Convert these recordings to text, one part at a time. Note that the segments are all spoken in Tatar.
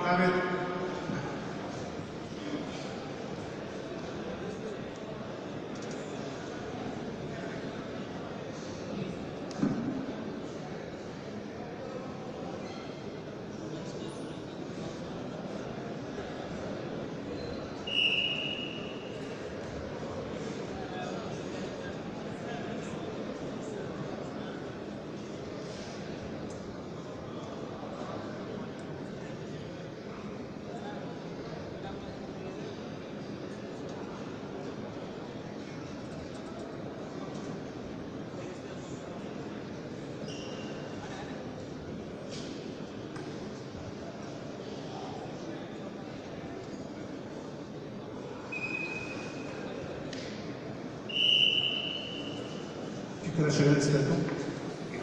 Ставит.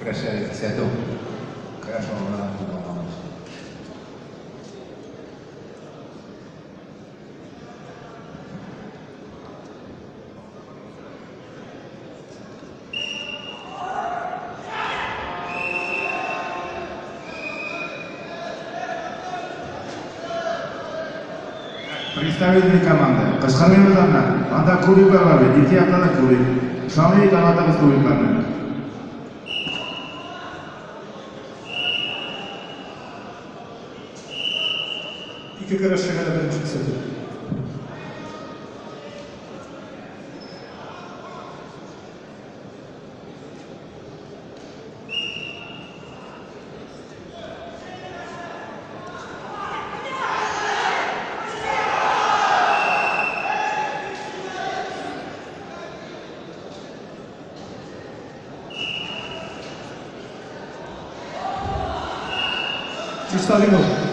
Көрәшә сәту. Көрәш алына. Представители команды. Кышкы минутларны анда кубиклар бар бит. Ике якта да кубик. Шамил, танытыгыз кубикларны. Ике көрәшчегә дә беренче кисәтү. Чиста рингл.